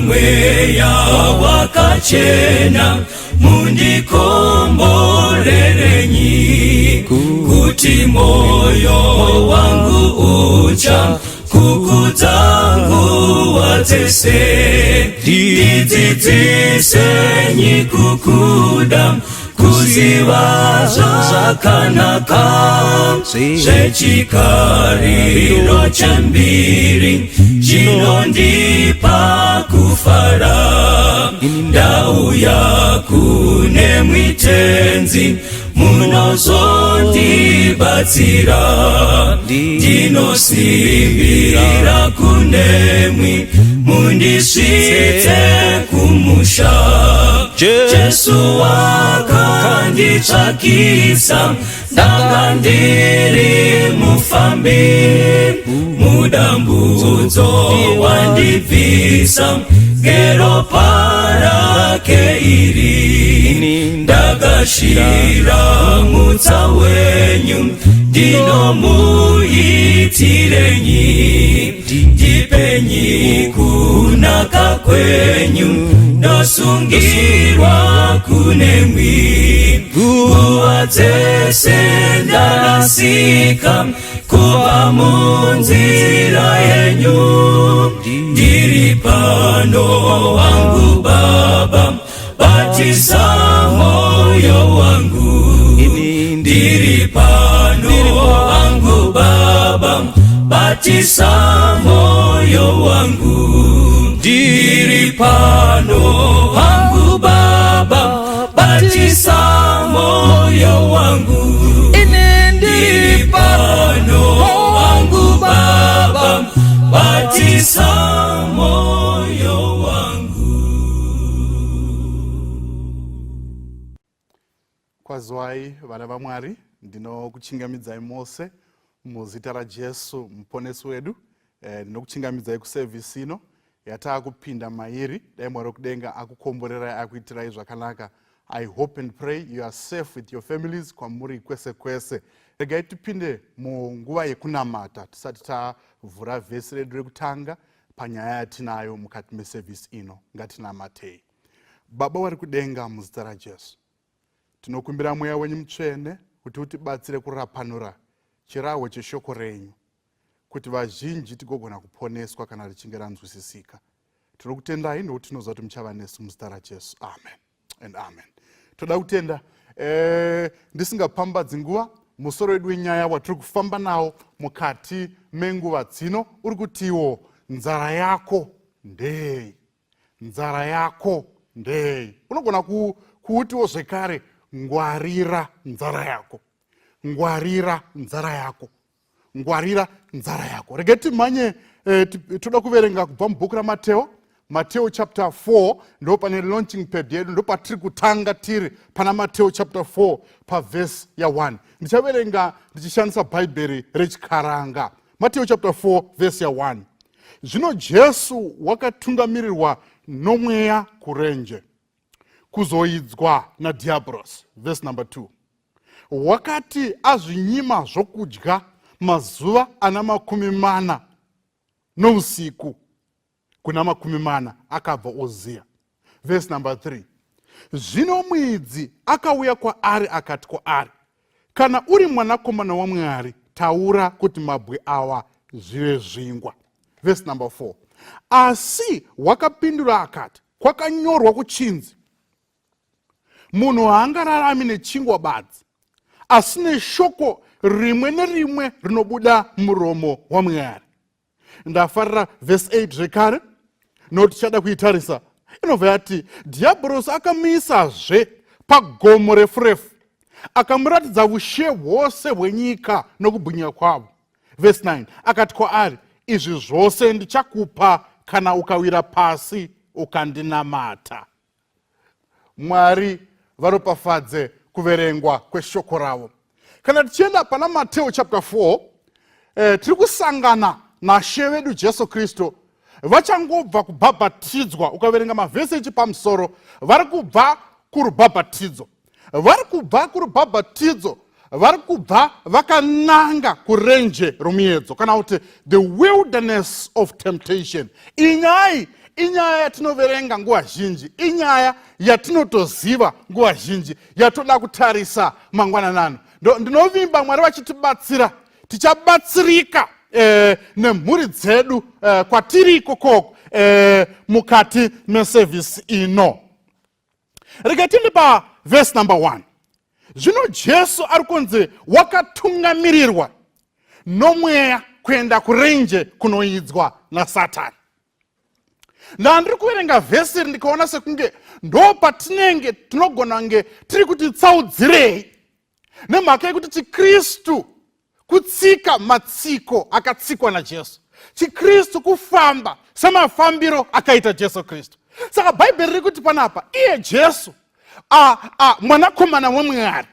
Mweya Wakachena, mundikomborerenyi, kuti moyo wangu ucha kukudza nguva dzese. Ndidzidzisenyi kukuda, kuziva zvakanaka zvechikariro chembiri chinondipa kufara. Ndauya kune mwitenzi, munozondibatsira. Ndinosimbira kunemwi, mundisvitse kumusha. Jesu wakanditsvakisa, ndanga ndiri mufambi mudambudzo, wandibvisa ngeropa rake iri. Ndagashira mutsa wenyu, ndinomuitirenyi? Ndipenyi kunaka kwenyu, ndosungirwa kunemwi. Nguva dzese ndarasika kubva munzira yenyu. Ndiri pano wangu Baba, batisa moyo wangu. Ndiri pano wangu Baba, batisa moyo wangu. Ndiri pano wangu Baba, batisa moyo wangu. Ndiri pano wangu Baba, batisa moyo wangu. Kwaziwai, vana vaMwari. Ndinokuchingamidzai mose muzita raJesu Muponesi wedu. Ndinokuchingamidzai kusevhisi ino yataakupinda mairi. Dai Mwari wekudenga akukomborerai, akuitirai zvakanaka. I hope and pray you are safe with your families kwamuri kwese kwese. Regai tipinde munguva yekunamata tisati tavhura vhesi redu rekutanga panyaya yatinayo mukati mesevhisi ino. Ngatinamatei. Baba wari kudenga, muzita raJesu tinokumbira Mweya wenyu Mutsvene kuti utibatsire kurapanura chirahwe cheshoko renyu, kuti vazhinji tigogona kuponeswa kana richinge ranzwisisika. Tinokutendai nokuti tinoziva kuti muchava nesu, muzita raJesu, amen and amen. Toda kutenda. Ndisingapambadzi nguva, musoro wedu wenyaya watiri kufamba nawo mukati menguva dzino uri kutiwo, "Nzara yako ndei?" Nzara yako ndei? Unogona kuutiwo zvekare, "Ngwarira nzara yako." Ngwarira nzara yako, ngwarira nzara yako. Rege timhanye. Toda kuverenga kubva mubhuku raMateo, Mateo chapter 4. Ndo pane launching pad yedu, ndo patiri kutanga tiri pana Mateo chapter 4 pavhesi ya1. Ndichaverenga ndichishandisa Bhaibheri rechiKaranga. Mateo chapter 4 vhesi ya1: Zvino Jesu wakatungamirirwa noMweya kurenje kuzoidzwa nadhiabhorosi. Vhesi number 2: Wakati azvinyima zvokudya mazuva ana 40 nousiku kuna 40, akabva oziya. Vhesi number 3: Zvino muidzi akauya kwaari akati kwaari, "Kana uri mwanakomana waMwari, taura kuti mabwe awa zvive zvingwa." Vhesi number 4: Asi wakapindura akati, "Kwakanyorwa kuchinzi, munhu haangararami nechingwa badzi, asi neshoko rimwe nerimwe rinobuda muromo waMwari." Ndafarira vhesi 8 zvekare, nokuti tichada kuitarisa. Inobva yati, Dhiabhorosi akamuisazve pagomo refu refu, akamuratidza ushe hwose hwenyika nokubwinya kwavo. Vhesi 9: Akati kwaari, "Izvi zvose ndichakupa kana ukawira pasi ukandinamata." Mwari varopafadze kuverengwa kweshoko ravo. Kana tichienda pana Mateo chapter 4, tiri kusangana naShe vedu Jesu Kristu vachangobva kubhabhatidzwa. Ukaverenga mavhesi echipamusoro, vari kubva kurubhabhatidzo, vari kubva kurubhabhatidzo, vari kubva vakananga kurenje romuedzo, kana kuti the wilderness of temptation. Inyai Inyaya yatinoverenga nguva zhinji, inyaya yatinotoziva nguva zhinji, yatoda kutarisa mangwananano. Ndinovimba Mwari vachitibatsira, tichabatsirika nemhuri dzedu kwatiri ikokoko mukati mesevhisi ino. Rega tiende pavhesi number 1. Zvino Jesu ari kunzi wakatungamirirwa nomweya kuenda kurenje kunoidzwa naSatani. Ndandiri kuverenga vhesi iri, ndikaona sekunge ndo patinenge tinogona kunge tiri kuti tsaudzirei, nemhaka yekuti chiKristu kutsika matsiko akatsikwa naJesu. ChiKristu kufamba semafambiro akaita Jesu Kristu. Saka Bhaibheri riri kuti panapa iye Jesu, mwanakomana waMwari,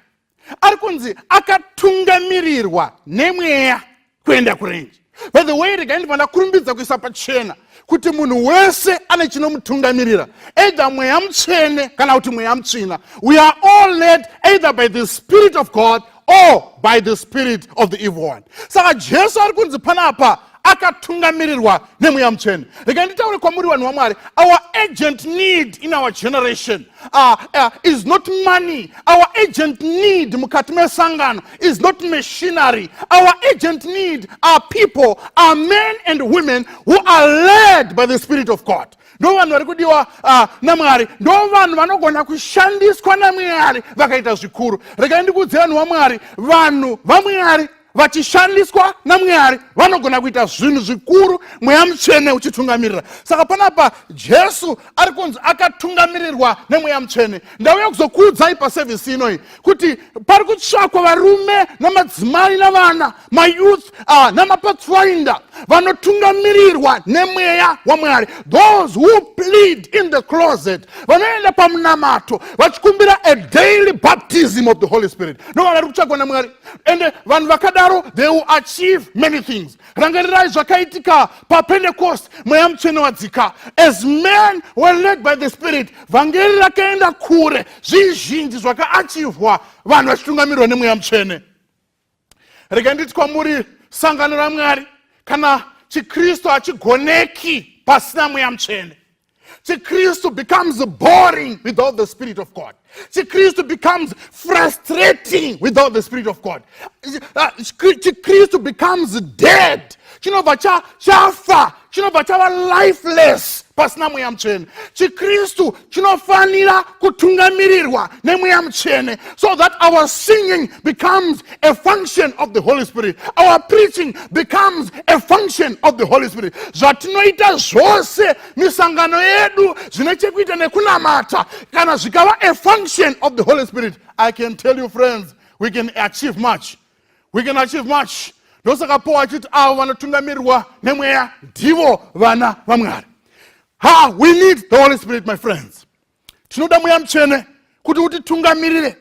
ari kunzi akatungamirirwa nemweya kuenda kurenje. By the way, regai ndibva ndakurumbidza kuisa pachena kuti munhu wese ane chinomutungamirira, either mweya mutsvene kana kuti mweya mutsvina. We are all led either by the Spirit of God or by the spirit of the evil one. Saka Jesu ari kunzi panapa akatungamirirwa nemweya mutsvene. Regai nditaure kwamuri, vanhu vaMwari, our urgent need in our generation is not money. Our urgent need mukati mesangano is not machinery. Our urgent need are people, are men and women who are led by the Spirit of God. Ndo vanhu vari kudiwa naMwari, ndo vanhu vanogona kushandiswa naMwari vakaita zvikuru. Regai ndikuudze, vanhu vaMwari, vanhu vaMwari vachishandiswa naMwari vanogona kuita zvinhu zvikuru, mweya mutsvene uchitungamirira. Saka panapa Jesu ari kunzi akatungamirirwa nemweya mutsvene. Ndauya kuzokuudzai pasevhisi inoi kuti pari kutsvakwa varume namadzimai navana, mayouth namapathfinder vanotungamirirwa nemweya waMwari, those who plead in the closet, vanoenda pamunamato vachikumbira a daily baptism of the Holy Spirit. Ndo vanhu vari kutsvakwa naMwari, ende vanhu vakadaro, they will achieve many things. Rangarirai zvakaitika paPentecost, mweya mutsvene wadzika. As men were led by the Spirit, vhangeri rakaenda kure, zvizhinji zvakaachivhwa vanhu vachitungamirirwa nemweya mutsvene. Rega nditi kwamuri, sangano raMwari kana chiKristu hachigoneki pasina mweya mutsvene. ChiKristu becomes boring without the Spirit of God. ChiKristu becomes frustrating without the Spirit of God. ChiKristu becomes dead, chinobva chafa, chinobva chava lifeless pasina mweya mutsvene. ChiKristu chinofanira kutungamirirwa nemweya mutsvene so that our singing becomes a function of the Holy Spirit, our preaching becomes a function of the Holy Spirit. Zvatinoita zvose, misangano yedu, zvine chekuita nekunamata, kana zvikava a function of the Holy Spirit, I can tell you, friends, we can achieve much, we can achieve much. Ndosaka Paul achiti avo vanotungamirirwa nemweya ndivo vana vaMwari. Ha, we need the Holy Spirit, my friends. Tinoda mweya mutsvene kuti utitungamirire.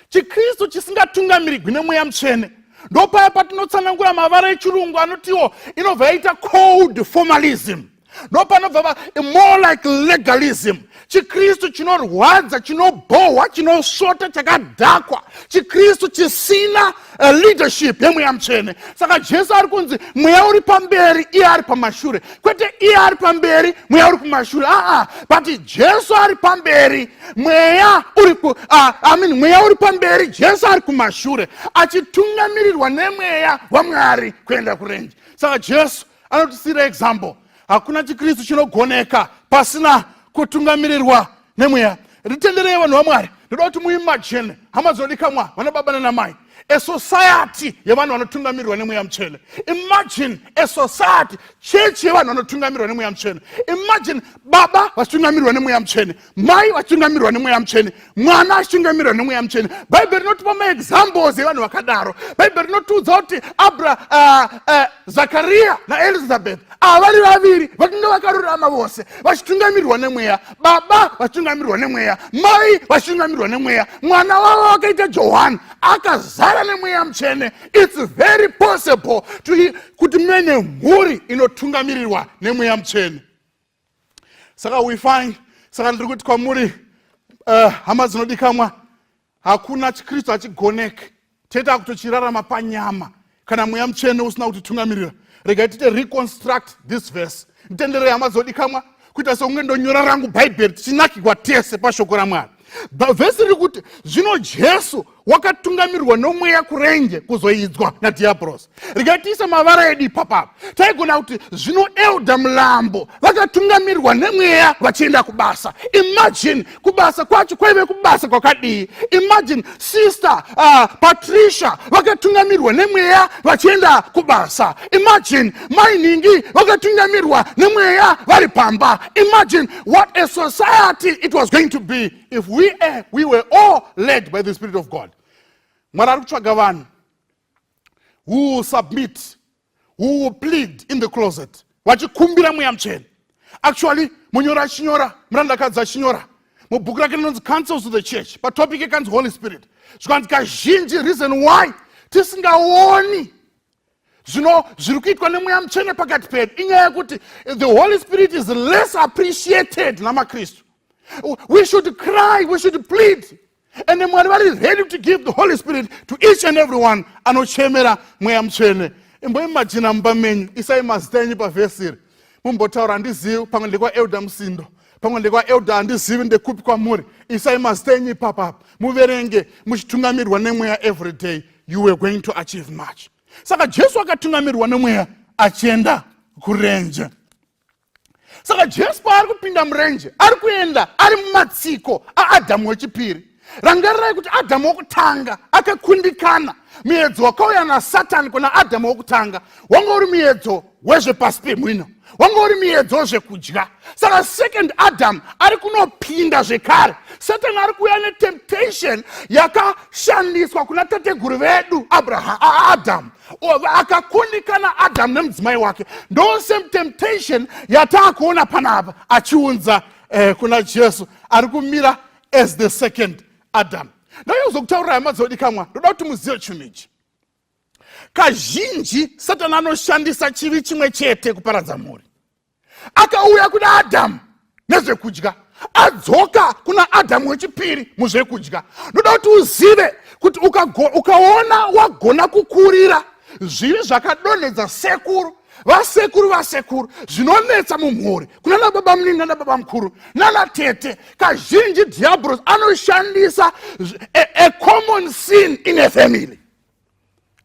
ChiKristu chisingatungamirirwi nemweya mutsvene, ndopaya patinotsanangura mavara echirungu anotiwo inobva yaita cold formalism, ndopanobva more like legalism, chiKristu chinorwadza, chinobhohwa, chinosvota, chakadhakwa, chiKristu chisina leadership yemweya mutsvene. Saka Jesu ari kunzi mweya uri pamberi, iye ari pamashure. Kwete iye ari pamberi, mweya uri kumashure, aa, but Jesu ari pamberi, mweya uri ku I mean, mweya uri pamberi, Jesu ari kumashure achitungamirirwa nemweya waMwari kuenda kurenje. Saka Jesu anotisiyira example. Hakuna chiKristu chinogoneka pasina kutungamirirwa nemweya. Ritenderei, vanhu vaMwari, ndoda kuti muimagine, hama dzinodikamwa, vana baba nanamai, a society yevanhu vanotungamirirwa nemweya mutsvene. Imagine a society, chechi yevanhu vanotungamirirwa nemweya mutsvene. Imagine baba vachitungamirirwa nemweya mutsvene, mai vachitungamirirwa nemweya mutsvene, mwana achitungamirirwa nemweya mutsvene. Bhaibheri rinotipa maexamples evanhu vakadaro. Bhaibheri rinotiudza kuti Abra Zakariya naElizabeth, ava vari vaviri vatinge vakarurama vose vachitungamirirwa nemweya, baba vachitungamirirwa nemweya, mai vachitungamirirwa nemweya, mwana wavo vakaita Johani akazara nemweya mutsvene. It's very possible kuti muve nemhuri inotungamirirwa nemweya mutsvene. Saka we find, saka ndiri kuti kwamuri, hama dzinodikamwa, hakuna chiKristu hachigoneki toita kutochirarama panyama kana mweya mutsvene usina kutitungamirira. Regai tite reconstruct this verse. Nditenderei, hama dzodikamwa. Kuita sekunge ndonyora rangu Bhaibheri, tichinakigwa tese pashoko raMwari. Vhesi riri kuti, "Zvino Jesu wakatungamirwa noMweya kurenje kuzoidzwa nadhiabhorosi." Regai tiise mavara edu ipapapa. Taigona kuti, "Zvino Elder Mulambo vakatungamirwa neMweya vachienda kubasa." Imagine, kubasa kwacho kwaive kubasa kwakadii? Imagine, Sister Patricia vakatungamirwa neMweya vachienda kubasa. Imagine, Mainingi vakatungamirwa neMweya vari pamba. Imagine what a society it was going to be if we were all led by the Spirit of God. Mwari ari kutsvaga vanhu who will submit, who will plead in the closet, vachikumbira Mweya Mutsvene. Actually, munyori achinyora, murandakadzi achinyora mubhuku rake rinonzi Counsels to the Church, patopic yekanzi Holy Spirit, zvikanzi kazhinji reason why tisingaoni zvino zviri kuitwa neMweya Mutsvene pakati pedu inyaya yekuti the Holy Spirit is less appreciated namaKristu. We should cry, we should plead, and Mwari vari ready to give the Holy Spirit to each and every one anochemera Mweya Mutsvene. Imboimagina mumba menyu, isai mazita enyu pavhesi iri, mumbotaura, "Handizivi, pamwe ndekwaElder Musindo, pamwe ndekwaElder, handizivi ndekupi kwamuri." Isai mazita enyu ipapapa, muverenge muchitungamirwa neMweya every day. You were going to achieve much. Saka Jesu akatungamirwa neMweya achienda kurenje. Saka Jesu paari kupinda murenje, ari kuenda ari mumatsiko aAdhamu wechipiri. Rangarirai kuti Adhamu wokutanga akakundikana. Muedzo wakauya naSatani kuna Adhamu wokutanga wanga uri muedzo wezvepasi pemwino, wanga uri muedzo wezvekudya. Saka second Adam ari kunopinda zvekare. Satani ari kuuya netemptation yakashandiswa kuna tateguru vedu Adamu. Akakundikana Adamu nemudzimai wake. Ndo same temptation yataakuona panapa achiunza kuna Jesu ari kumira as the second Adam. Ndayozokutaurirai, hama dzodikamwa, ndoda kuti muzive chinhu ichi. Kazhinji Satani anoshandisa chivi chimwe chete kuparadza mhuri. Akauya kuna Adhamu nezvekudya, adzoka kuna Adhamu wechipiri muzvekudya. Ndoda kuti uzive kuti ukaona wagona kukurira zvivi zvakadonhedza sekuru, vasekuru, vasekuru, zvinonetsa mumhuri kunana baba munini, nana baba mukuru, nana tete, kazhinji Diablos anoshandisa a common sin in a family.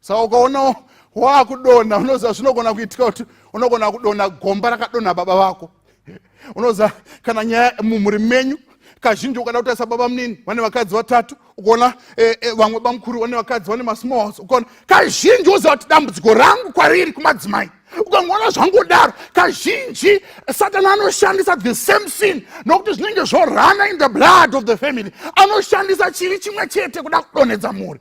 Saka ukaona waakudonha, unoziva zvinogona kuitika kuti unogona kudonha gomba rakadonha baba vako. Unoziva kana nyaya mumhuri menyu, kazhinji ukada kutarisa, baba munini vane vakadzi vatatu, ukaona vamwe bamukuru vane vakadzi, vane masmall house, ukaona kazhinji woziva kuti dambudziko rangu kwariri kumadzimai. Ukangoona zvangodaro, kazhinji Satani anoshandisa the same sin, nokuti zvinenge zvorana in the blood of the family. Anoshandisa chivi chimwe chete kuda kudonhedza mhuri.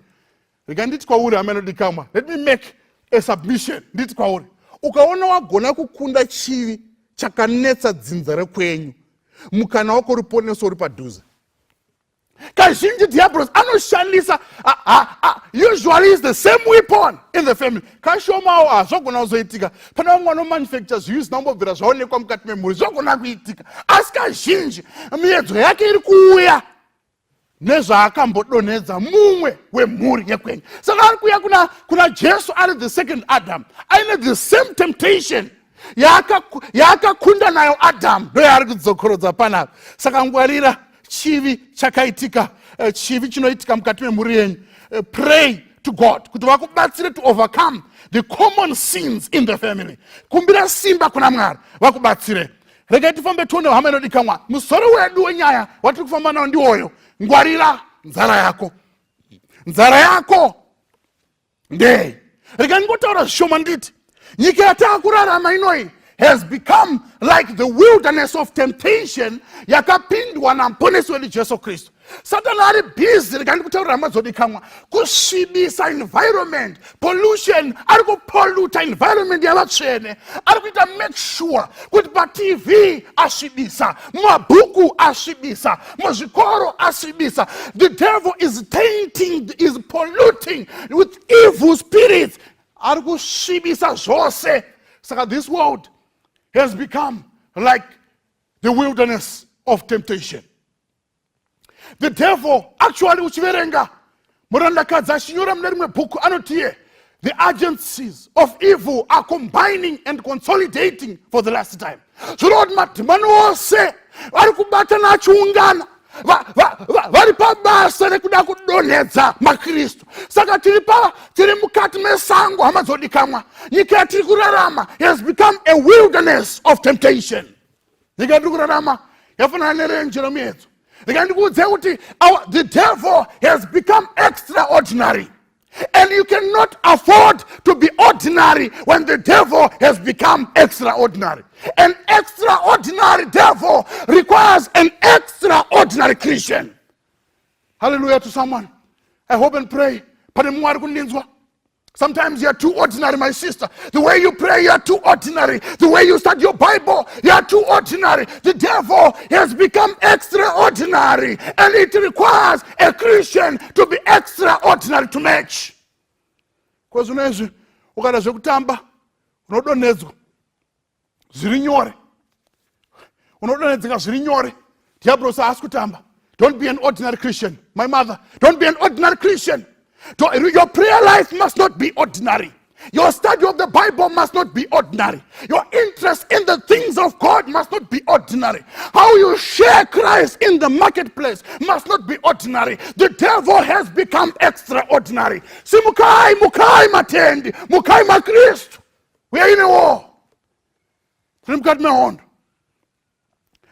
Rega nditi kwauri, hama inodikamwa, let me make a submission. Nditi kwauri, ukaona wagona kukunda chivi chakanetsa dzinza rekwenyu, mukana wako ruponeso uri padhuze. Kazhinji Diablos anoshandisa, usually is the same weapon in the family. Kashomawo hazvogona kuzoitika, pane vamwe vanomanufacture zvivi zvisina kumbobvira zvaonekwa mukati memhuri, zvogona kuitika, asi kazhinji miedzo yake iri kuuya nezvaakambodonhedza mumwe wemhuri yekwenyu. Saka ari kuuya kuna Jesu ari the second Adam, aine the same temptation yaakakunda nayo Adam, ndo yaari kudzokorodza panapa. Saka ngwarira chivi chakaitika, chivi chinoitika mukati memhuri yenyu. Pray to God kuti vakubatsire to overcome the common sins in the family. Kumbira simba kuna Mwari vakubatsire. Regai tifambe tione, hama inodikamwa. Musoro wedu wenyaya watiri kufamba nawo ndiwoyo, "Ngwarira nzara yako." Nzara yako ndei? Rega ndingotaura zvishoma, nditi nyika yataakurarama inoi has become like the wilderness of temptation yakapindwa namuponesi wedu Jesu Kristu. Satani ari busy, rega ndikutaurira, hama dzodikamwa, kusvibisa environment, pollution. Ari kupolluta environment yavatsvene. Ari kuita make sure kuti paTV asvibisa, mumabhuku asvibisa, muzvikoro asvibisa. The devil is tainting, is polluting with evil spirits. Ari kusvibisa zvose. Saka this world has become like the wilderness of temptation. The devil actually, uchiverenga murandakadzi achinyora mune rimwe bhuku, anotiye The agencies of evil are combining and consolidating for the last time. Zvoreva kuti madhimani ose vari kubatana achiungana, vari pabasa rekuda kudonhedza maKristu. Saka tiri pa tiri mukati mesango, hama dzodikamwa. Nyika yatiri kurarama has become a wilderness of temptation. Nyika yatiri kurarama yafanana nerenje romuedzo. Rega ndikuudze kuti the devil has become extraordinary, and you cannot afford to be ordinary when the devil has become extraordinary. An extraordinary devil requires an extraordinary Christian. Hallelujah to someone. I hope and pray pane mumwe ari kundinzwa. Sometimes you are too ordinary, my sister. The way you pray, you are too ordinary. The way you start your Bible, you are too ordinary. The devil has become extraordinary, and it requires a Christian to be extraordinary to match. Because unezvi ukada zvekutamba, unodonhedzwa zviri nyore, unodonhedzeka zviri nyore. Diablos haasi kutamba. Don't be an ordinary Christian, my mother. Don't be an ordinary Christian. Your prayer life must not be ordinary. Your study of the Bible must not be ordinary. Your interest in the things of God must not be ordinary. How you share Christ in the marketplace must not be ordinary. The devil has become extraordinary. Simukai, mukai matendi, mukai maKristu. We are in a war. Tiri mukati mehondo.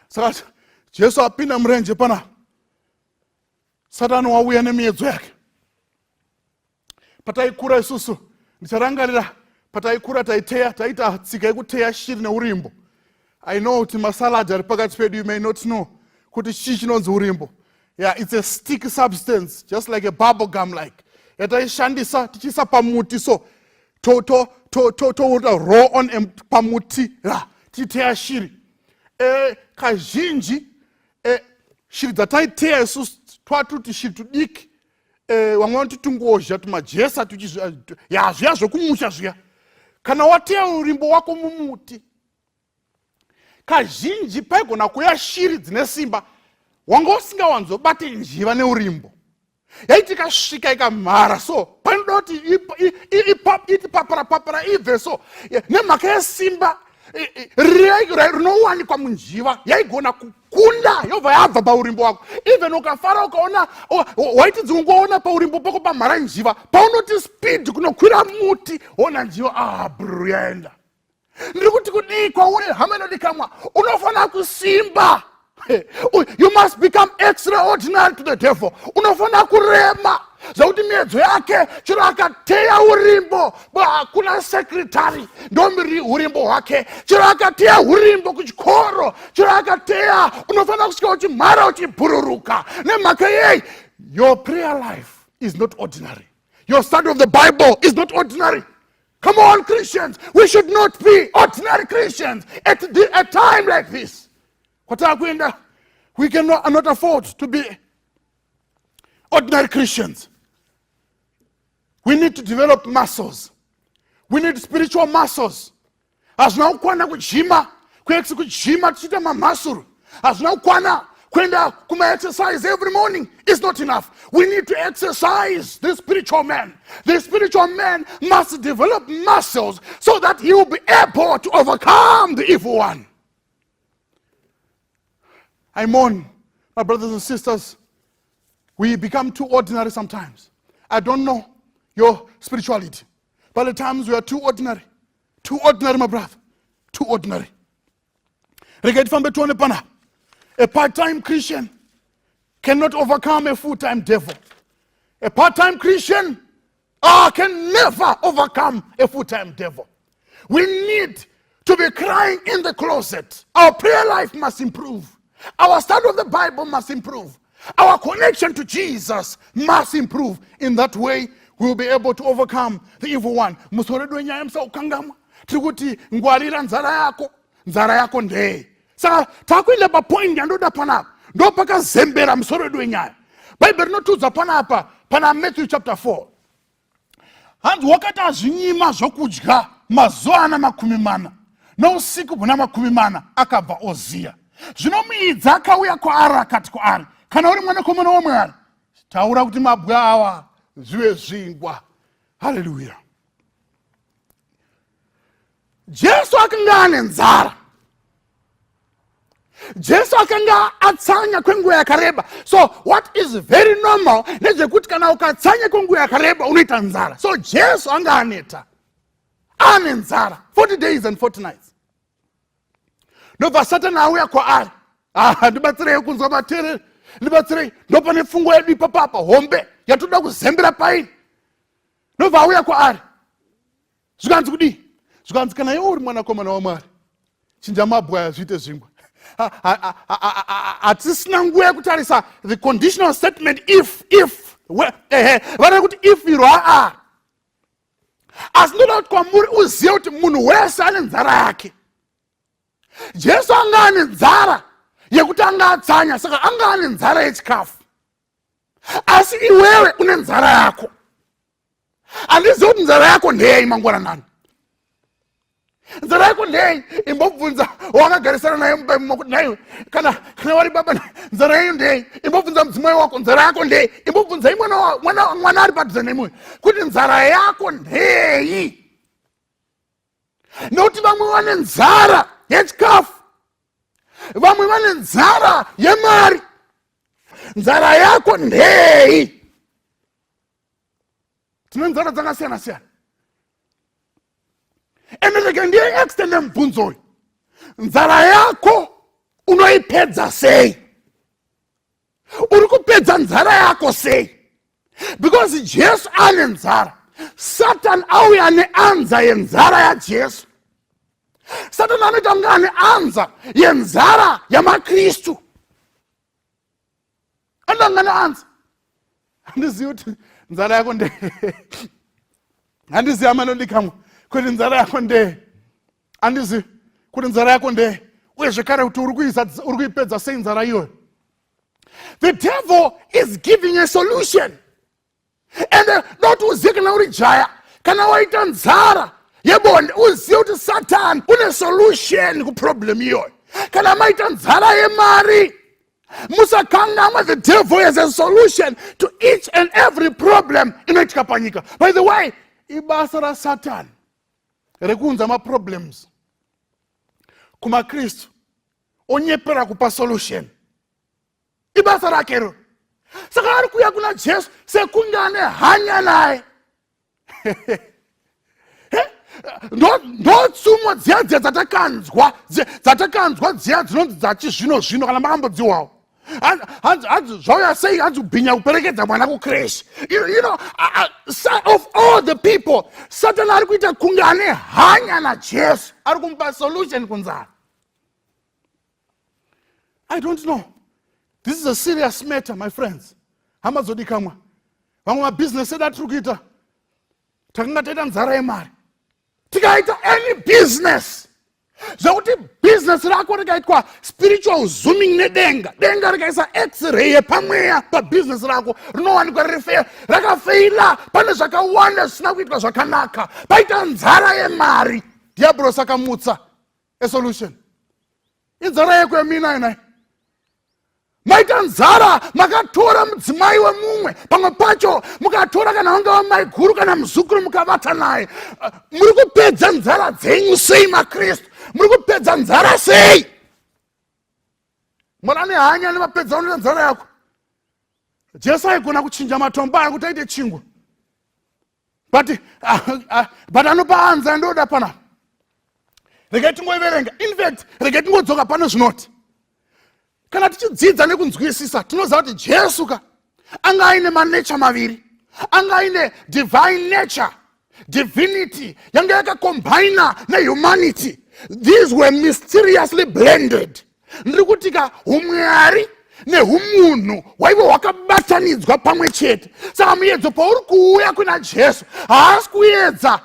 Saka Jesu apinda murenje panapa, Satani wauya nemiedzo yake. Pataikura isusu, ndicharangarira pataikura taiteya, taita tsika yekuteya shiri neurimbo. I know kuti masalad ari pakati pedu, you may not know kuti chii chinonzi urimbo. Yeah, it's a stick substance, just like a bubble gum like, yataishandisa tichiisa pamuti, so touta roll on pamuti ra tichiteya shiri. Kazhinji shiri dzataiteya isusu twatuti shiri tudiki, vamwe vanoti tungozha, tumajesa, ya zviya zvokumusha zviya. Kana wateya urimbo wako mumuti, kazhinji paigona kuuya shiri dzine simba. Wanga usingawanzobate njiva neurimbo. Yaiti ikasvika ikamhara, so panoda kuti iti papara papara ibve. So nemhaka yesimba rinowanikwa munjiva, yaigona kukunda yobva yabva paurimbo wako. Even ukafara ukaona, waiti dzingoona paurimbo pako pamhara njiva, paunoti speed kunokwira muti, ona njiva, ah, bru, yaenda. Ndiri kuti kudii kwauri, hama inodikamwa? Unofanira kusimba. You must become extraordinary to the devil. Unofanira kurema zvokuti miedzo yake, chero akateya urimbo kuna secretary, ndomiri urimbo hwake. Chero akateya urimbo kuchikoro, chero akateya, unofanira kusvika uchimhara, uchibhururuka. Nemhaka yei? Your prayer life is not ordinary. Your study of the Bible is not ordinary. Come on, Christians. We should not be ordinary Christians at a time like this. Kwatakuenda, we cannot not afford to be ordinary Christians. We need to develop muscles. We need spiritual muscles. Hazvina kukwana kujima, kuex kujima tichiita mamhasuru. Hazvina kukwana kuenda kumaexercise every morning is not enough. We need to exercise the spiritual man. The spiritual man must develop muscles so that he will be able to overcome the evil one. I mourn, my brothers and sisters, we become too ordinary sometimes. I don't know your spirituality, but at times we are too ordinary. Too ordinary, my brother. Too ordinary. Regai tifambe tione panapa. A part-time Christian cannot overcome a full-time devil. A part-time Christian can never overcome a full-time devil. We need to be crying in the closet. Our prayer life must improve. Our study of the Bible must improve. Our connection to Jesus must improve. In that way, we will be able to overcome the evil one. Musoro wedu wenyaya, musaukangamwa, tiri kuti ngwarira nzara yako. Nzara yako ndei? Saka takuenda papoint yandoda panapa, ndo pakazembera musoro wedu wenyaya. Bhaibheri rinotiudza panapa pana Matthew chapter 4, hanzi wakati azvinyima zvokudya mazuva ana 40 nousiku huna 40, akabva oziya. Zvino muidzi akauya kwaari akati kwaari, "Kana uri mwanakomana waMwari, taura kuti mabwe awa zvive zvingwa." Haleluya. Jesu akanga ane nzara. Jesu akanga atsanya kwenguva yakareba. So what is very normal ndezvekuti kana ukatsanya kwenguva yakareba, unoita nzara. So Jesu anga aneta, ane nzara, 40 days and 40 nights. Ndobva Satani auya kwaari. Ah, ndibatsirei kunzwa, vateereri, ndibatsirei. Ndopane pfungwa yedu ipapapa hombe yatoda kuzembera paini. Ndobva auya kwaari, zvikanzi kudii? Zvikanzi, "Kana iwe uri mwanakomana waMwari, chinja mabwe aya zviite zvingwa." Hatisina nguva yekutarisa the conditional statement if ehe, vanoda kuti if iro aa. Asi ndoda kuti kwamuri uzive kuti munhu wese ane nzara yake. Jesu anga ane nzara yekuti anga atsanya, saka anga ane nzara yechikafu. Asi iwewe une nzara yako. Handizivi kuti nzara yako ndeyei mangwananani. Nzara yako ndeyei? Imbobvunza wakagarisana naye mumba kuti, "Naiwe, kana wari baba, nzara yenyu ndeyei?" Imbobvunza mudzimai wako, "Nzara yako ndeyei?" Imbobvunzai mwana ari padhuze nemwe kuti, "Nzara yako ndeyei?" Nokuti vamwe vane nzara yechikafu, vamwe vane nzara yemari. Nzara yako ndeyei? Tine nzara dzakasiyana siyana. Ende rege ndiye extende mubvunzo uyu: nzara yako unoipedza sei? Uri kupedza nzara yako sei? Because Jesu ane nzara, Satan auya neanza yenzara yaJesu. Satan anoita kunge ane anza yenzara yamaKristu, anoita neanza. Handizivi kuti nzara yako nde, handizivi, amanodikamwa, kuti nzara yako ndee. Handizivi kuti nzara yako ndee, uye zvekare kuti uri kuipedza sei nzara iyoyo. The devil is giving a solution. And doti uzive, kana uri jaya, kana waita nzara yebonde, uzive kuti Satan une solution kuproblem iyoyo. Kana maita nzara yemari, musakangamwa, the devil has a solution to each and every problem inoitika panyika. By the way, ibasa raSatan rekuunza maproblems kumaKristu, onyepera kupa solution. Ibasa rakero. Saka ari kuuya kuna Jesu sekunge ane hanya naye. Ndo tsumo dziya dziya dzatakanzwa dziya dzinonzi dzachizvino zvino, kana makambodziwawo. Hanzi zvauya sei? Hanzi kubhinya kuperekedza mwana kucreche. Of all the people, Satan ari kuita kunge ane hanya naJesu, ari kumupa solution kunzara. I don't know, this is a serious matter, my friends. Hama dzodikamwa, vamwe mabhizinesi edu atiri kuita, takanga taita nzara yemari, tikaita any business, zvekuti bhizinesi rako rikaitwa spiritual zooming nedenga, denga rikaisa X-ray yepamweya pabhizinesi rako, rinowanikwa riri fail, rakafeila. Pane zvakawanda zvisina kuitwa zvakanaka. Paita nzara yemari, Diablos akamutsa a solution. Inzara yeko yaminayo nayo. Maita nzara, makatora mudzimai wemumwe, pamwe pacho mukatora kana vanga vamai guru kana muzukuru, mukavata naye. Muri kupedza nzara dzenyu sei, maKristu? Muri kupedza nzara sei? Mwana nehanya nemapedza unoita nzara yako. Jesu aigona kuchinja matombo aya kuti aite chingwa, but anopa anza. Ndoda panapa, regai tingoiverenga. Infact, regai tingodzoka pano. Zvinoti kana tichidzidza nekunzwisisa, tinoziva kuti Jesu ka anga aine manature maviri. Anga aine divine nature, divinity yanga yakakombaina nehumanity. These were mysteriously blended. Ndiri kuti ka umwari neumunhu hwaive hwakabatanidzwa pamwe chete. Saka muedzo pauri kuuya kuna Jesu, haasi kuedza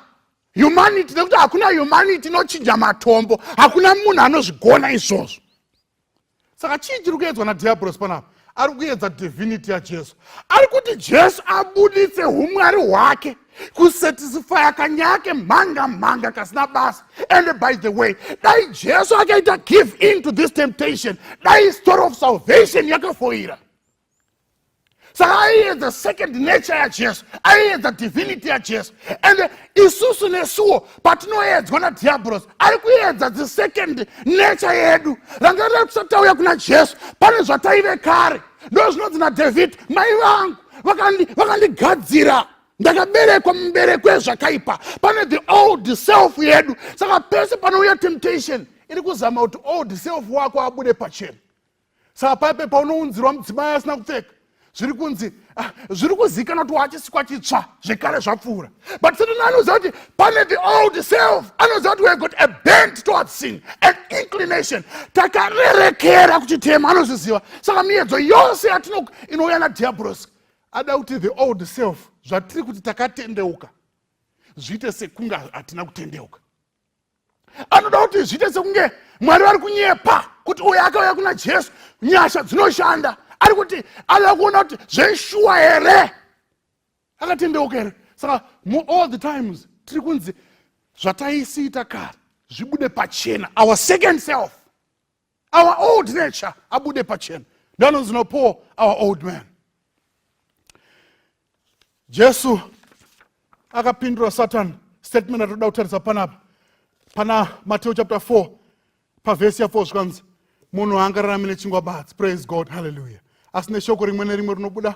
humanity, nekuti hakuna humanity inochinja matombo. Hakuna munhu anozvigona izvozvo. Saka chii chiri kuedzwa nadhiabhurosi panapa? Ari kuedza divinity yaJesu. Ari kuti Jesu abuditse umwari hwake kusatisfya kanyaya kemhanga mhanga kasina basa. And by the way, dai Jesu akaita give in to this temptation, dai story of salvation yakafoira. Saka aiedza second nature yaJesu, aiedza divinity yaJesu. And isusu nesuwo patinoedzwa nadhiabhurosi, ari kuedza the second nature yedu. Rangarira, tisati tauya kuna Jesu, pane zvataive kare. Ndo zvinonzi naDavid, "Mai vangu vakandigadzira, ndakaberekwa mubereko wezvakaipa." Pane the old self yedu. Saka pese panouya temptation, iri kuzama kuti old self wako abude pachena. Saka paipe paunounzirwa mudzimai asina kupfeka, zviri kunzi, zviri kuzivikanwa kuti wachisikwa chitsva, zvekare zvapfuura. But Satan anoziva kuti pane the old self. Anoziva kuti we got a bent towards sin, an inclination, takarerekera kuchitema. Anozviziva. Saka miedzo yose yatino inouya nadhiabhurosi, ada kuti the old self, zvatiri kuti takatendeuka, zviite sekunge hatina kutendeuka. Anoda kuti zviite sekunge Mwari vari kunyepa kuti uyo akauya kuna Jesu, nyasha dzinoshanda. Ari kuti anoda kuona kuti zveshuwa here, akatendeuka here. Saka all the times tiri kunzi zvataisiita kare zvibude pachena, our second self, our old nature abude pachena. Ndanonzi naPaul, our old man. Jesu akapindura Satan statement atoda kutarisa panapa, pana Mateo chapter 4, pavhesi ya4. Zvikanzi, "Munhu haangararami nechingwa badzi," praise God, hallelujah, "asi neshoko rimwe nerimwe rinobuda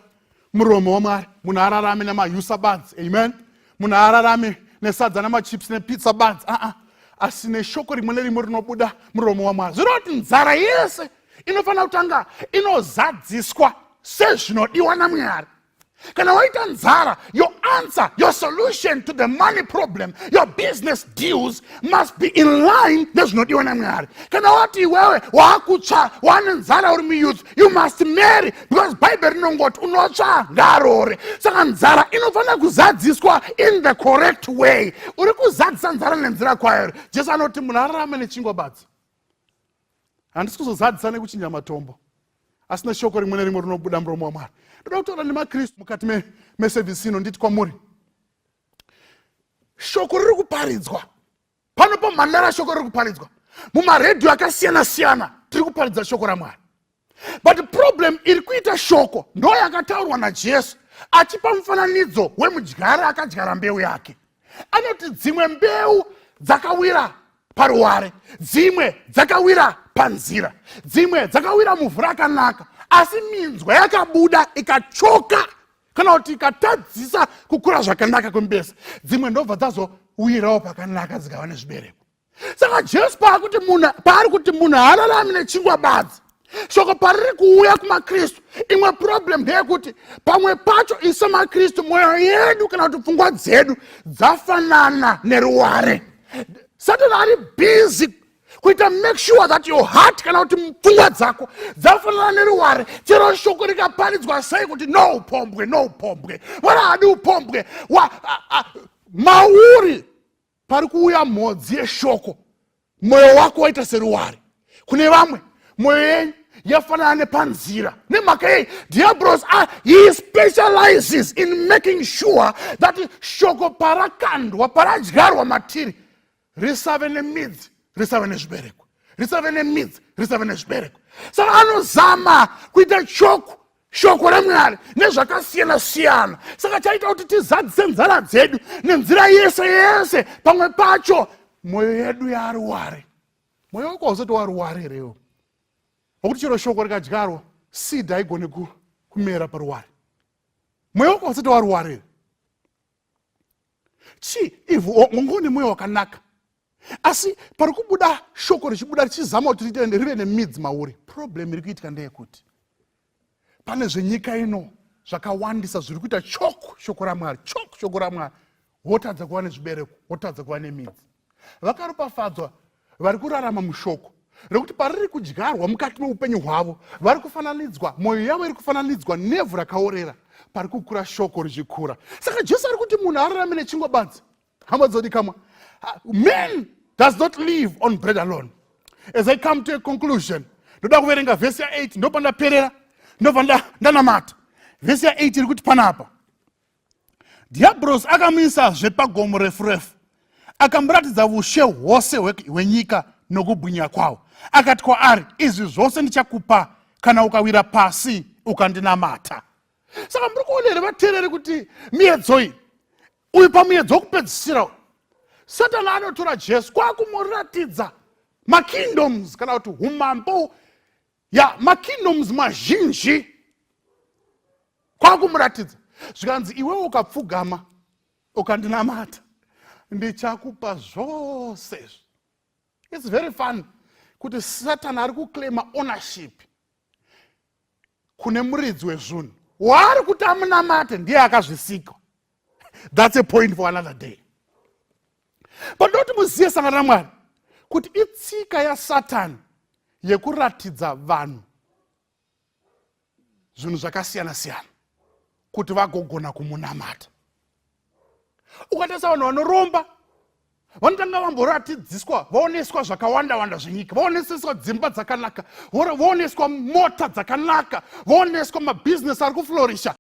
muromo waMwari." Munhu ararame nemahusa badzi, amen. Munhu ararame nesadza namachips nepizza badzi, aa, asi neshoko rimwe nerimwe rinobuda muromo waMwari. Zvireva kuti nzara yese inofanira kutanga inozadziswa sezvinodiwa naMwari. Kana waita nzara, your answer, your solution to the money problem, your business deals must be in line nezvinodiwa naMwari. Kana wati iwewe waakutsva, waane nzara, uri muyouth, you must marry because Bhaibheri rinongoti unotsva ngaarore. Saka nzara inofanira kuzadziswa in the correct way. Uri kuzadzisa nzara nenzira kwayo? Jesu anoti munhu ararame nechingwa badzi. Handisi kuzozadzisa nekuchinja matombo, asi neshoko rimwe nerimwe rinobuda muromo waMwari. Ndoda kutaura nemaKristu mukati mesevhisi ino. Nditi kwamuri, shoko riri kuparidzwa pano pamhandara, shoko riri kuparidzwa mumaredhiyo akasiyana siyana. Tiri kuparidza shoko raMwari, but problem iri kuita shoko ndo yakataurwa naJesu achipa mufananidzo wemudyari akadyara mbeu yake. Anoti dzimwe mbeu dzakawira paruware, dzimwe dzakawira panzira, dzimwe dzakawira muvhu rakanaka, asi minzwa yakabuda ikachoka kana kuti ikatadzisa kukura zvakanaka kwembesa. Dzimwe ndobva dzazowirawo pakanaka, dzikava nezvibereko. Saka Jesu paakuti munhu, paari kuti munhu haararami nechingwa badzi, shoko pariri kuuya kumaKristu, imwe problem ndeyekuti pamwe pacho isu maKristu mwoyo yedu kana kuti pfungwa dzedu dzafanana neruware. Satani ari busy kuita make sure that your heart kana kuti pfungwa dzako dzafanana neruware. Chero shoko rikaparidzwa sei kuti no upombwe, no upombwe, wala hadi upombwe, mauri pari kuuya mhodzi yeshoko, mwoyo wako waita seruware. Kune vamwe, mwoyo yenyu yafanana nepanzira. Nemhaka yei? Diablos, he specializes in making sure that shoko parakandwa, paradyarwa matiri, risave nemidzi, risave nezvibereko, risave nemidzi, risave nezvibereko. Saka anozama kuita choke shoko raMwari nezvakasiyana siyana. Saka chaita kuti tizadzise nzara dzedu nenzira yese yese, pamwe pacho mwoyo yedu yaruware. Mwoyo wako hausati waruware herewo, nokuti chero shoko rikadyarwa, seed haigone kumera paruware? Mwoyo wako hausati waruware here? Chii ivhu? Wanga une mwoyo wakanaka, asi pari kubuda shoko, richibuda richizama kuti rive nemidzi mauri, problem iri kuitika ndeyekuti pane zvenyika ino zvakawandisa zviri kuita choke shoko raMwari, choke shoko raMwari, wotadza kuva nezvibereko, wotadza kuva nemidzi. Vakaropafadzwa vari kurarama mushoko, rekuti pariri kudyarwa mukati meupenyu hwavo, vari kufananidzwa, mwoyo yavo iri kufananidzwa nevhu rakaorera pari kukura shoko richikura. Saka Jesu ari kuti munhu ararame nechingwa badzi. Hama dzodikamwa, man does not live on bread alone. As I come to a conclusion, ndoda kuverenga vhesi ya8, ndobva ndaperera, ndobva ndanamata. Vhesi ya8 iri kuti panapa, "Dhiabhurosi akamuisazve pagomo refu refu, akamuratidza ushe hwose hwenyika nokubwinya kwawo. Akati kwaari, 'Izvi zvose ndichakupa kana ukawira pasi ukandinamata.'" Saka muri kuona here, vateereri, kuti miedzo iyi, uyu pamuedzo wokupedzisira, Satani anotora Jesu kwakumuratidza makingdoms, kana kuti umambo, ya makingdoms mazhinji, kwakumuratidza. Zvikanzi, "Iwewe ukapfugama ukandinamata, ndichakupa zvose izvi." It's very fun kuti Satani ari kuclaima ownership kune muridzi wezvinhu waari kuti amunamate. Ndiye akazvisika. That's a point for another day. But ndoti muzive, sangano raMwari, kuti itsika yaSatani yekuratidza vanhu zvinhu zvakasiyana siyana kuti vagogona kumunamata. Ukatarisa vanhu vanoromba, vanotanga vamboratidziswa, vaoneswa zvakawanda wanda zvenyika, vaoneseswa dzimba dzakanaka, vaoneswa mota dzakanaka, vaoneswa mabhizinesi ari kuflourisha,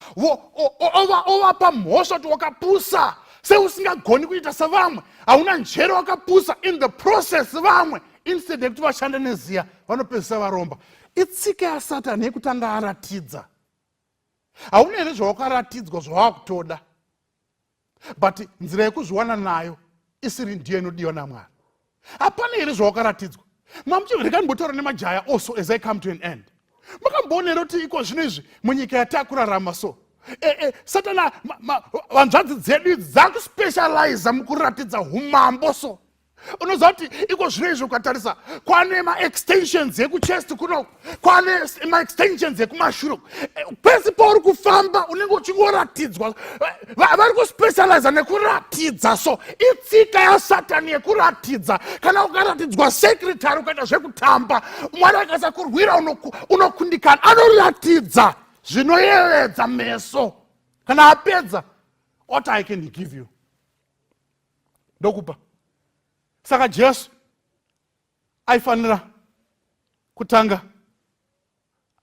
ovapa mhosva kuti wakapusa, seusingagoni kuita sevamwe, hauna njere, wakapusa. In the process, vamwe, instead yekuti vashande neziya, vanopedzisa varomba. Itsika yaSatani yekutanga aratidza. Hauna here zvawakaratidzwa zvawakutoda, but nzira yekuzviwana nayo isiri ndiyo inodiwa naMwari? Hapana here zvawakaratidzwa? Mamuchireka ndimbotaura nemajaya also as I come to an end. Makamboona here kuti iko zvino izvi munyika yatakurarama so, Satana, vanzvadzi dzedu idzi dzakuspecializa mukuratidza umambo? So unoziva kuti iko zvino izvi ukatarisa, kwane maextensions ekuchest kuno, kwane maextensions ekumashure. Pese pauri kufamba unenge uchingoratidzwa. Vari kuspecializa nekuratidza. So itsika yaSatani yekuratidza. Kana ukaratidzwa secretary, ukaita zvekutamba, Mwari akasakurwira, unokundikana. Anoratidza zvinoyevedza meso. Kana apedza, what I can give you, ndokupa. Saka Jesu aifanira kutanga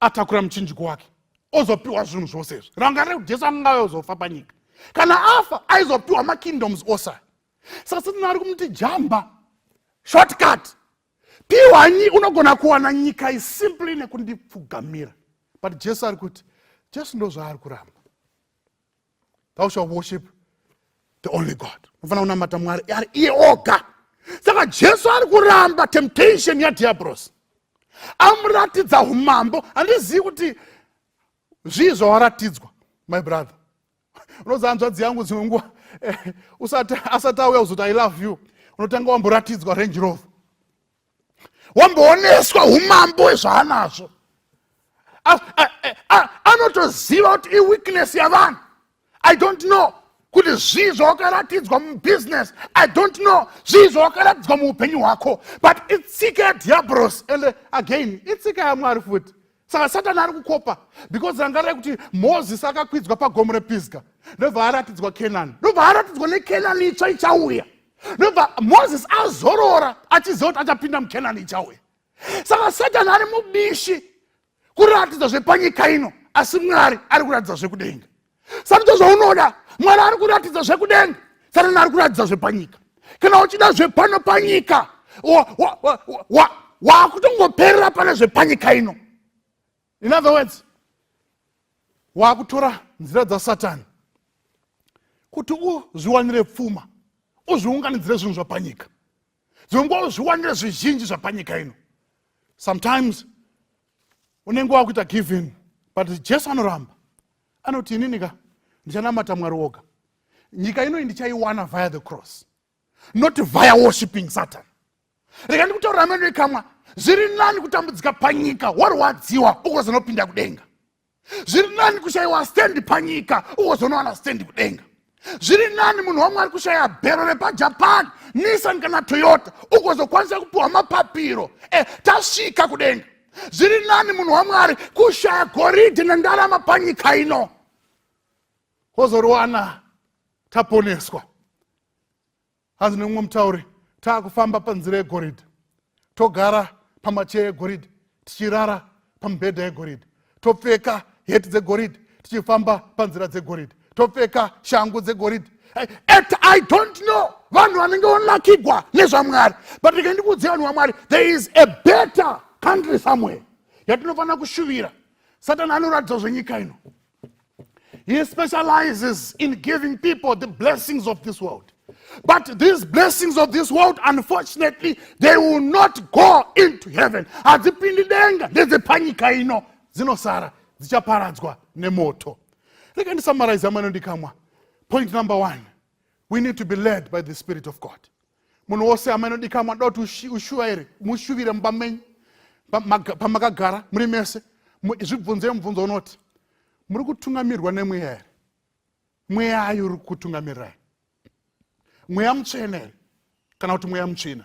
atakura muchinjiko wake, ozopiwa zvinhu zvose izvi. Rangarira kuti Jesu angauya uzofa panyika. Kana afa, aizopiwa makingdoms ose. Saka Satani ari kumuti, "Jamba shortcut, piwanyi, unogona kuwana nyika isimply nekundipfugamira." But Jesu ari kuti, Jesu ndo zvaari kuramba. "Thou shall worship the only God." Unofanira kunamata Mwari ari iye oga. Saka Jesu ari kuramba temptation yadhiabros amuratidza umambo. Handizivi kuti zvii zvawaratidzwa, my brother. Unoziva, hanzvadzi yangu, dzimwe nguva usati asati auya kuzoti "I love you", unotanga wamboratidzwa Range Rover, wambooneswa umambo hwezvaanazvo. Anotoziva kuti iweakness yavanhu. I don't know kuti zvii zvawakaratidzwa mubusiness. I don't know zvii zvawakaratidzwa muupenyu hwako, but itsika yadhiabros. And again, itsika yaMwari futi. Saka Satani ari kukopa, because rangarai kuti Mozisi akakwidzwa pagomo rePisga, ndobva aratidzwa Kenani, ndobva aratidzwa neKenani itsva ichauya, ndobva Mozisi azorora achiziva kuti achapinda muKenani ichauya. Saka Satani ari mubishi kuratidza zvepanyika ino, asi Mwari ari kuratidza zvekudenga. Saka zvaunoda, Mwari ari kuratidza zvekudenga, Satani ari kuratidza zvepanyika. Kana uchida zvepano panyika, wakutongoperera pane zvepanyika ino. In other words, waakutora nzira dzaSatani kuti uzviwanire pfuma, uzviunganidzire zvinhu zvapanyika. Dzimwe nguva uzviwanire zvizhinji zvapanyika ino. Sometimes unenge wakuita give in, but Jesu anoramba. Anoti, "Inini ka ndichanamata Mwari woga. Nyika inoi ndichaiwana via the cross, not via worshipping Satan." Rega ndikutaurira meno ikamwa, zviri nani kutambudzika panyika warwadziwa ukozonopinda kudenga. Zviri nani kushayiwa stendi panyika ukozonowana stendi kudenga. Zviri nani, munhu waMwari, kushaya bhero repaJapan, Nissan kana Toyota, ukozokwanisa kupiwa mapapiro tasvika kudenga. Zviri nani, munhu waMwari, kushaya goridhe nendarama panyika ino, wozoriwana taponeswa. Hanzi nemumwe mutauri, taakufamba panzira yegoridhe, togara pamacheya egoridhe, tichirara pamibhedha yegoridhe, topfeka heti dzegoridhe, tichifamba panzira dzegoridhe, topfeka shangu dzegoridhe. At I don't know vanhu vanenge vonakigwa nezvaMwari, but rega ndikuudze, vanhu vaMwari, there is a better country somewhere yatinofanira kushuvira. Satani anoratidza zvenyika ino. He specializes in giving people the blessings of this world. But these blessings of this world, unfortunately, they will not go into heaven. Hadzipindi denga, ndedzepanyika ino, dzinosara dzichaparadzwa nemoto. Rega ndisummarize, hama inodikanwa. Point number one, we need to be led by the Spirit of God. Munhu wose, hama inodikanwa, ndoda kuti ushuvaire, mushuvire mumba menyu, pamakagara muri mese, zvibvunzei mubvunzo unoti, muri kutungamirwa nemweya here? Mweya uri kutungamirirai, Mweya Mutsvene here kana kuti mweya mutsvina?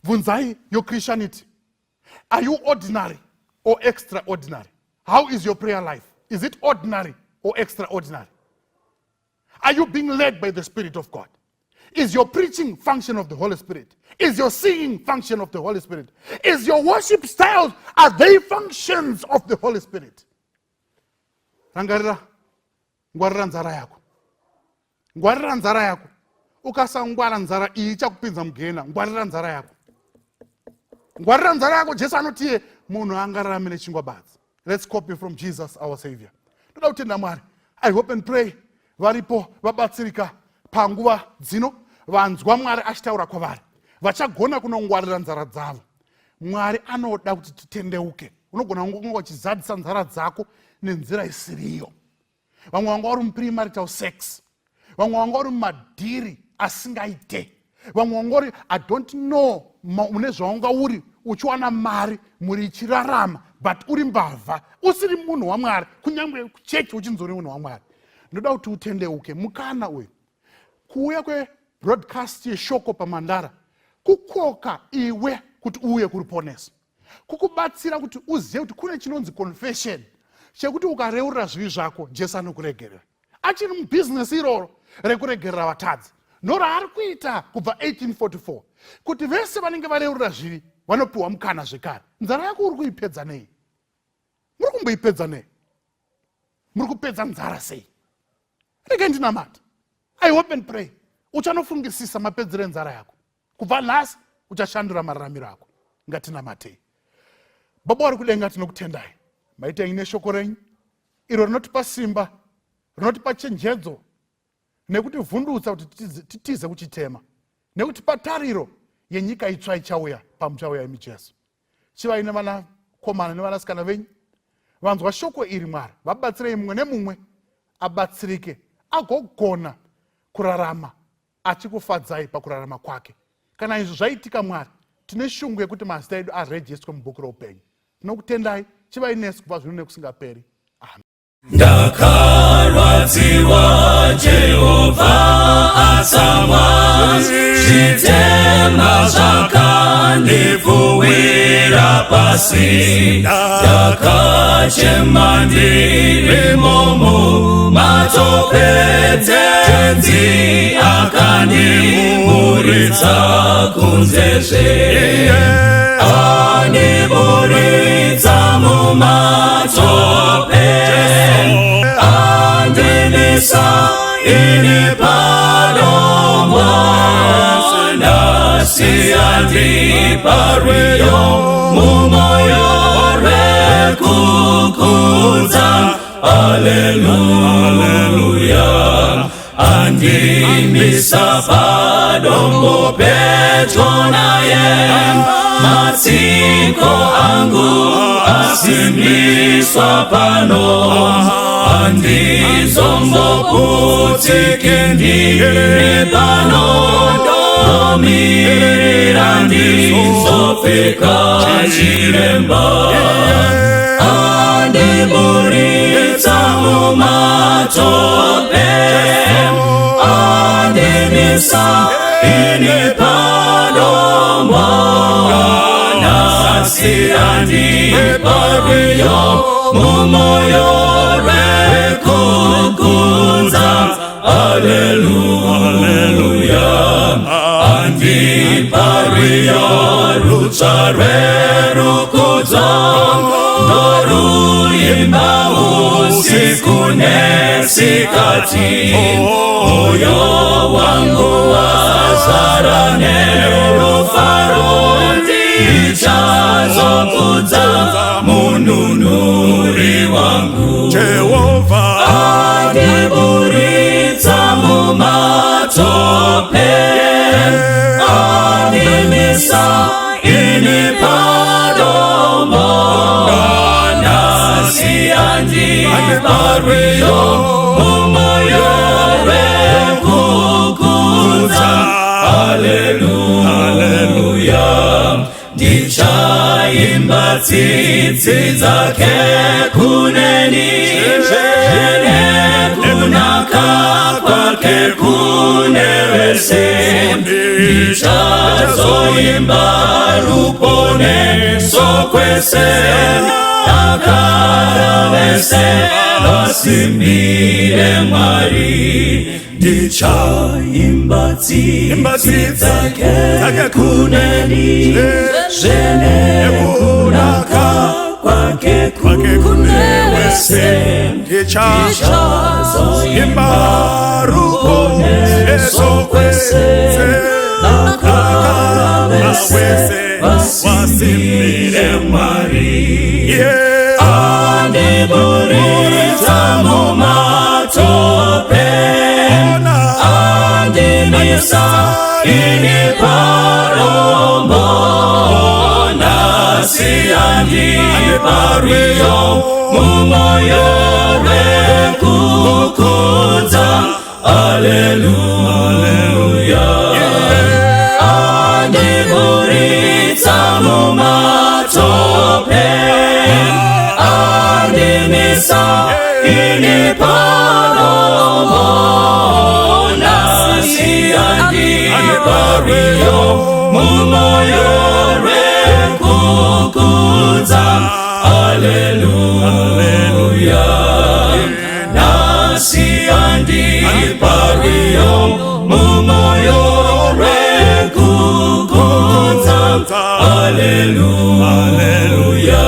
Bvunzai your Christianity: are you ordinary or extraordinary? How is your prayer life? Is it ordinary or extraordinary? Are you being led by the Spirit of God? Is your preaching function of the Holy Spirit? Is your singing function of the Holy Spirit? Is your worship styles, are they functions of the Holy Spirit? Rangarira, ngwarira nzara yako, ngwarira nzara yako. Ukasangwara, nzara iyi ichakupinza mugehena. Ngwarira nzara yako, ngwarira nzara yako. Jesu anotiye munhu angararame nechingwa badzi. Let's copy from Jesus our Savior. Ndoda kutenda Mwari. I hope and pray varipo vabatsirika panguva dzino, vanzwa Mwari achitaura kwavari, vachagona kunongwarira nzara dzavo. Mwari anoda kuti titendeuke. Unogona kunge uchizadzisa nzara dzako nenzira isiriyo. Vamwe vanga vari mupremarital sex, vamwe vanga vari mumadhiri asingaite, vamwe vanga uri, I don't know, une zvawanga uri uchiwana mari, mhuri ichirarama, but uri mbavha, usiri munhu waMwari, kunyange kuchechi uchinzi uri munhu waMwari. Ndoda kuti utendeuke. Mukana uyu, kuuya kwebroadcast yeshoko paMandara, kukoka iwe kuti uuye kuruponeso, kukubatsira kuti uzive kuti kune chinonzi confession, chekuti ukareurura zvivi zvako, Jesu anokuregerera. Achiri mubhizinesi iroro rekuregerera vatadzi, noraari kuita kubva 1844, kuti vese vanenge vareurura zvivi vanopiwa mukana zvekare. Nzara yako uri kuipedza nei? Muri kumboipedza nei? Muri kupedza nzara sei? Regai ndinamata. I hope and pray uchanofungisisa mapedzero enzara yako. Kubva nhasi uchashandura mararamiro ako. Ngatinamatei. Baba vari kudenga, tinokutendai. Maitei neshoko renyu iro rinotipa simba, rinotipa chenjedzo nekutivhundutsa kuti titize kuchitema, nekutipa tariro yenyika itsva ichauya pamuchauya imi Jesu. Chivai nevanakomana nevanasikana venyu vanzwa shoko iri. Mwari, vabatsirei, mumwe nemumwe abatsirike, agogona kurarama achikufadzai pakurarama kwake. Kana izvi zvaitika, Mwari, tine shungu yekuti mazita edu arejistwe mubhuku roupenyu. Tinokutendai. Chivai nesu kubva zvino nekusingaperi. Amen. Ndakarwadziwa, Jehovha atsamwa, zvitema zvakandipfuwira pasi. Ndakachema ndirimo mumatope, Tenzi akandiburitsa kunzezve, andiburitsa mumatope, andimisa ini padombo, nhasi andipa rwiyo mumoyo rwekukudza. Aleluya! Andimisa padombo pedyo naye, matsiko angu asimbiswa pano, handizomboputiki ndiri pano, ndomirira ndizopfeka chiremba. Andiburitsa mumatope, andimisa ini padombo, nhasi andipa rwiyo mumoyo rwekukudza. Aleluya! Andipa rwiyo rutsva rwerukudzo, ndoruimba usiku nesikati. Moyo wangu wazara nerufaro, ndichazokudza Mununuri wangu. Jehovha. Ini padombo Nhasi andipa rwiyo Mumoyo rekukudza. Haleluya. Ndichaimba tsitsi dzake kuneni, nekunaka kwake kune vese. Ndichazoimba ruponeso kwese, dakara vese vasimbire Mwari. Ndichaimba tsitsi dzake kuneni, zvenekunaka kwake kune vese. Ndichazoimba ruponeso kwese, dakara vese vasimbire Mwari. Andiburitsa mumatope, andimisa ini parombo. Nhasi andipa rwiyo mumoyo rekukudza. Aleluya. Andiburitsa mumatope, andimisa ini parombo. Nhasi andipa rwiyo mumoyo rekukudza. Aleluya. Nhasi andipa rwiyo mumoyo rekukudza. Aleluya.